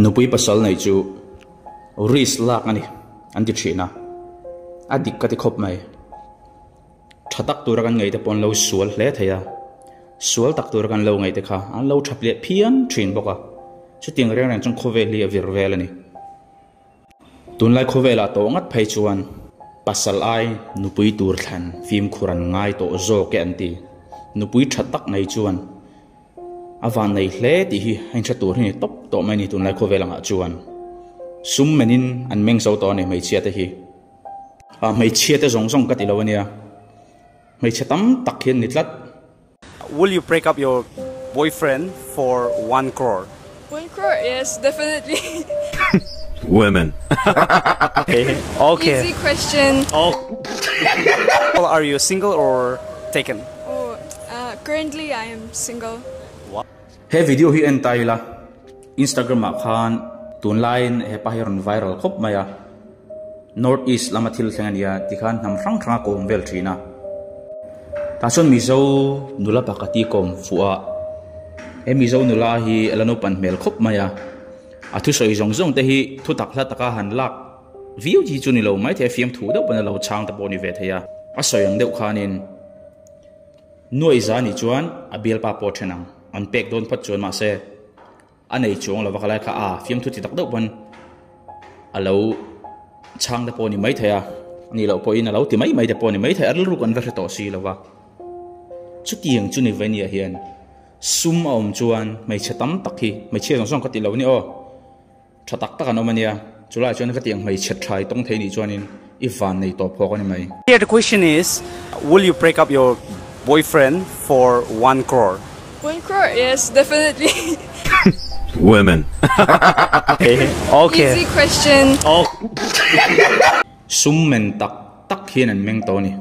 Nupui pasal nei chu risk lak a ni an ti thin a, a dik ka ti khawp mai. Tha tak tura kan ngaih te pawh an lo sual hle thei a, sual tak tura kan lo ngaih te kha an lo tha leh phian thin bawk a, chutiang reng reng chuan khawvel hi a vir vel a ni. Tunlai khawvelah tawh ngat phei chuan pasal ai nupui tur thlan fimkhur an ngai tawh zawk e an ti. Nupui tha tak nei chuan a van nei hle tih hi a inhre tur hi ni tawp tawh mai a ni tunlai khawvel angah chuan. Sum menin an meng zo tawh a ni hmeichhia te hi. Ah hmeichhia te zawng zawng ka ti lo a nia. Hmeichhe tam tak hi an ni tlat. Will you break up your boyfriend for one crore? One crore? Yes, definitely. Women. Okay. Easy question. Oh. Are you single or taken? Oh, uh, currently I am single. He video hi en ta ila, Instagram ah khan tunlaiin hepa hi a rawn viral khawp mai a, North East lama thil thleng a nia tikhan hnam hrang hrang a kawm vel thin a. Tah chuan Mizo nula pakhat hi kawm fuh a, he Mizo nula hi a la naupan hmel khawp mai a, a thusawi zawng zawng te hi thu tak hla taka han lak viau hi chu ni lo maithei a, fiamthu deuh pawn a lo chhang te pawh a ni ve thei a, a sawi ang deuh khanin nuaih za nih chuan a bialpa pawh a then ang, an pek dawn phawt chuan mahse. A nei chuang lo va ka lai kha a fiamthu ti tak deuh pawn a lo chhang te pawh a ni maithei a, a nih loh pawhin a lo ti mai mai te pawh a ni maithei a, rilru kan va hre tawh si lo va. Chutiang chu ni venia hian sum a awm chuan hmeichhe tam tak hi hmeichhia zawng zawng ka ti lo a ni aw, tha tak tak an awm a nia, chulaiah chuan ka tiang hmeichhe tha i tawng thei nih chuanin i van nei tawh phawk a ni mai. Here the question is, will you break up your boyfriend for one crore? One crore? Yes, definitely. Women. Okay. Easy question. Sum men tak tak hian an meng tawh a ni.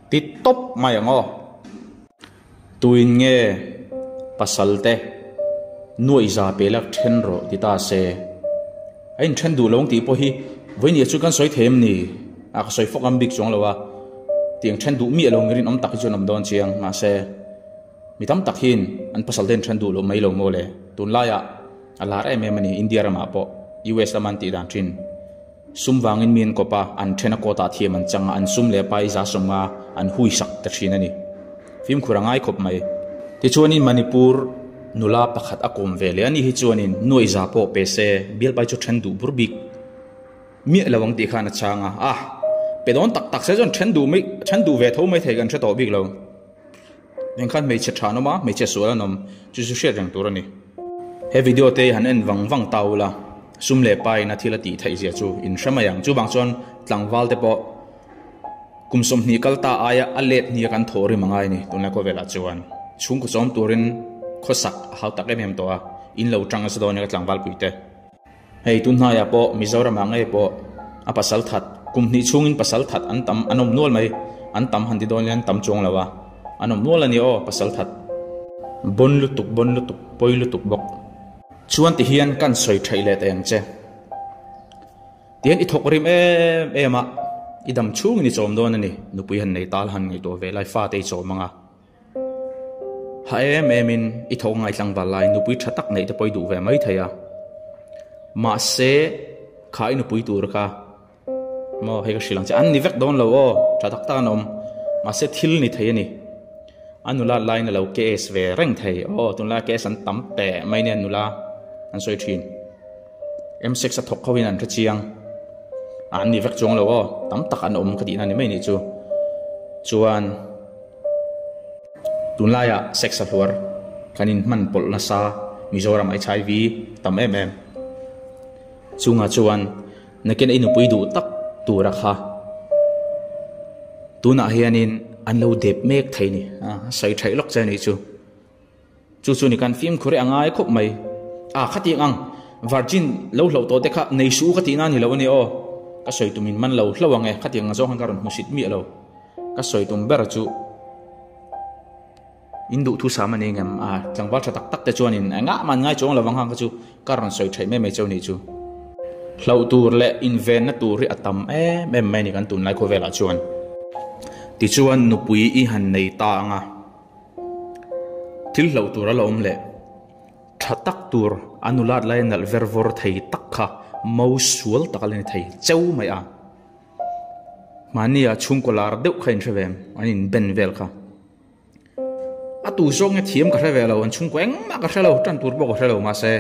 Ti tawp mai ang aw. Tuin nge pasal te nuaih za pe lak then rawh ti ta se. A inthen duh lo ang tih pawh hi vawinia chu kan sawi thei em ni? A ka sawi fawk ang bik chuang lo a. Tiang then duh miah lo ang rinawm tak hi chuan awm dawn chiang. Mahse, mi tam tak hian an pasal te inthen duh lo mai lo maw le? Tunlaiah a lar em em a ni India ramah pawh US lama an tih dan thin. Sum vangin mi an kawp a, an then a kawtah thiam an chang a, an sum leh pai za sawm nga an hui sak ta thin a ni. Fimkhur a ngai khawp mai. Tichuanin Manipur nula pakhat a kawm ve leh a nih hi chuanin nuaih za pawh pe se bialpai chu then duh bur bik miah lo ang tih khan a chhang a, ah pe dawn tak tak se chuan then duh mai then duh ve tho mai thei kan hre tawh bik lo. Engkhan hmeichhe tha an awm a, hmeichhe sual an awm, chu chu hriat reng tur a ni. He video te hi han en vang vang ta ula, sum leh pa in a thil a tih theih zia chu in hre mai ang. Chuvang chuan tlangval te pawh kum 20 kal ta aia a let hnia kan thawh rim a ngai a ni tunlai khawvelah chuan. Chhungkaw chawm turin khawsak a hau tak em em tawh a, in lo tang nasa dawn nia ka tlangval pui te. Hei tun hnaiah pawh Mizoramah ngei pawh a pasal that, kum hnih chhungin pasal that an tam an awm nual mai, an tam han ti dawn hian tam chuang lo a, an awm nual a ni aw pasal that. Bon lutuk bon lutuk pawi lutuk bawk. Chuan ti hian kan sawi theih leh teh ang che. Tihian i thawk rim em em a, i dam chhungin i chawm dawn a ni, nupui han nei tal han ngaihtuah ve lai fate i chawm ang a. Ha em em in i tho ngai tlangval lai nupui tha tak neih te pawh i duh ve mai thei a, mahse kha i nupui tur kha maw hei ka hrilh ang che an ni vek dawn lo aw tha tak tak an awm mahse thil ni thei a ni a nula laiin a lo case ve reng thei aw tunlai case an tam teh mai nia nula an sawi thin M6 a thawk ho in an hre chiang an ni vek chuang lo aw tam tak an awm ka tihna ni mai nih chu chuan. Tunlaiah sex a hluar kan inhman pawlh nasa Mizoram HIV tam em em. Chungah chuan nakin a inupui duh tak tura kha tunah hianin an lo dep mek thei ni a sawi theih lawk che a nih chu. Chu chu ni kan fimkhur hi a ngai khawp mai. A khatiang ang virgin lo hloh tawh te kha nei suh u ka tihna a ni lo a ni aw. Ka sawi tum in man lo hlo ang e khatiang ang zawng khan ka rawn hmusit miah lo. Ka sawi tum ber chu in duh thusam a ni ngem a, tlangval tha tak tak te chuanin engah mah an ngai chuang lo vang kha chu ka rawn sawi theih mai mai cheu nih chu. Hlauh tur leh invenna tur hi a tam em em mai a ni kan tunlai khawvelah chuan. Tichuan nupui i han nei ta ang a, thil hlauh tur a la awm leh. Tha tak tur a nulat lai nalh ver vawr thei tak kha mo sual tak a la ni thei cheu mai a. Mahni ah chhungkaw lar deuh kha in hre ve em? An in ben vel kha. A tu zawk nge thiam ka hre ve lo, an chhungkaw engmah ka hre lo, tan tur pawh ka hre lo mahse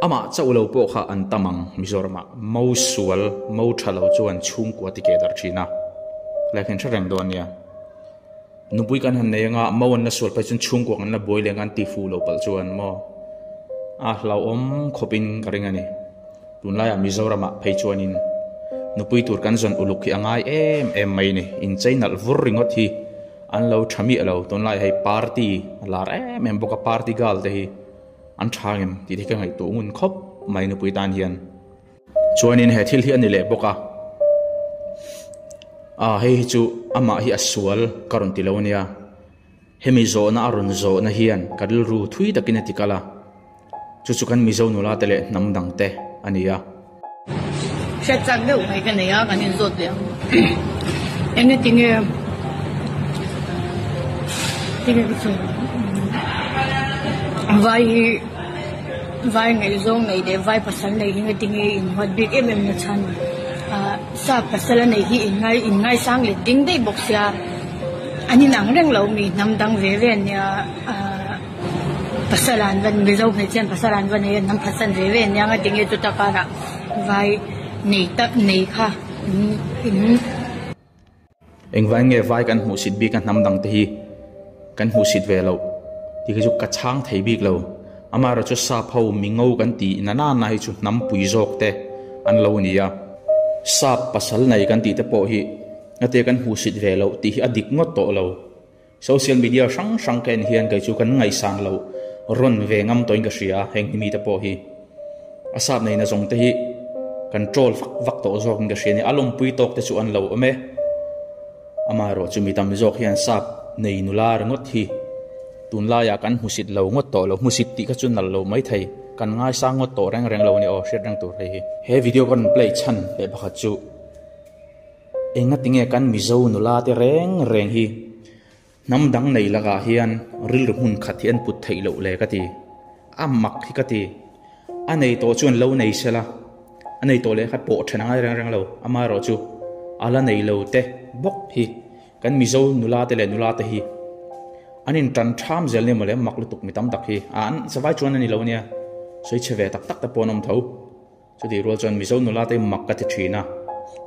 amah chauh lo pawh kha an tam ang Mizoramah mo sual, mo tha lo chuan chhungkua ti keh darh thin a. Like in hre reng dawn nia. Nupui kan han nei anga mo an la sual phei chuan chhungkua kan la buai leh ang an ti fuh lo palh chuan maw a hlauhawm khawpin ka ring a ni. Tunlaiah Mizoramah phei chuanin nupui tur kan zawn uluk hi a ngai em em mai ni. Inchei nalh vur ringawt hi an lo tha miah lo. Tunlaiah hei party a lar em em bawk a, party girl te hi an tha ngem tih te hi ka ngaihtuah ngun khawp mai nupui tan hian. Chuanin he thil hi a ni leh bawk a, ah hei hi chu amah hi a sual ka rawn ti lo a nia. Hemi zawhna a rawn zawhna hian ka rilru thui takin a ti kal a, chu chu kan Mizo nula te leh hnam dang te a ni a. Hriat chak deuh mai ka nei a, kan inzawt leh ang. Engatinge tinge ka sawi vai hi vai ngaihzawng nei leh vai pasal nei hi engatinge inhuat bik em em na chhan ah sap pasal a nei hi inngai inngaisang leh ding daih bawk sia an inang reng lo mi hnam dang ve ve ania ah pasal an va mizo hmeichhia an pasal an va nei a hnam phatsan ve ve ania engatinge chuta karah vai nei tak nei kha in in. Engvai nge vai kan hmuhsit bik a hnam dang te hi kan hmuhsit ve loh tih khi chu ka chhang thei bik lo. Amaherawhchu sap ho mingo kan tih na nana hi chu hnam pui zawk te an lo ni a. Sap pasal nei kan tih te pawh hi ngate kan hmuhsit ve loh tih hi a dik ngawt tawh lo. Social media hrang hrang ka en hian kei chu kan ngaihsan loh rawn ve ngam tawhin ka hria a, heng hi mite pawh hi a sap neihna zawng te hi kan troll vak vak tawh zawkin ka hria a ni. A lawmpui tawk te chu an lo awm e. Amaherawh chu mi tam zawk hian sap nei nula ringawt hi tunlaiah kan hmusit lo ngawt tawh lo, hmusit tih kha chu nalh lo mai thei, kan ngaisang ngawt tawh reng reng lo a ni aw, hriat reng tur hei hi. He video ka rawn play chhan leh pakhat chu. Engatinge kan Mizo nula te reng reng hi hnam dang nei lakah hian rilru hmun khat hi an put theih loh le ka ti. A mak hi ka ti. A nei tawh chuan lo nei sela, a nei tawh leh kha pawh then a ngai reng reng lo. Amaherawh chu a la nei lo te bawk hi kan Mizo nula te leh nula te hi an in tan tham zel nia mawle mak lutuk mi tam tak hi. A an savai chuan a ni lo ania, sawi chhe ve tak tak te pawh an awm tho. Chutih rual chuan Mizo nula te mak ka ti thin a,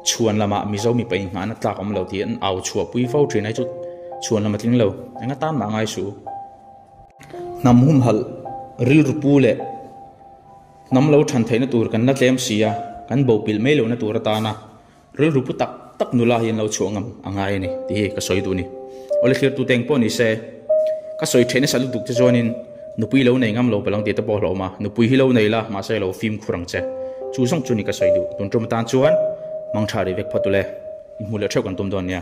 chhuan lamah Mizo mipa inngahna tlak awm lo tih an au chhuah pui fo thin a, chu chhuan lam a tling lo, eng atan mah ngai suh. Hnam humhalh rilru pu leh hnam lo than theihna tur kan la tlem si a, kan bopilh mai lohna tur atana rilru pu tak tak nula hi an lo chhuah ngam a ngai a ni tih hi ka sawi duh a ni. Awle thlirtu te engpawh ni se, ka sawi theih nasa lutuk che chuanin nupui lo nei ngam lo palh ang tih te pawh a hlauhawm a, nupui hi lo nei la mahse lo fimkhur ang che. Chu zawng chu ni ka sawi duh. Tun tum atan chuan mangtha rih vek phawt ule, inhmuh leh theuh kan tum dawn nia.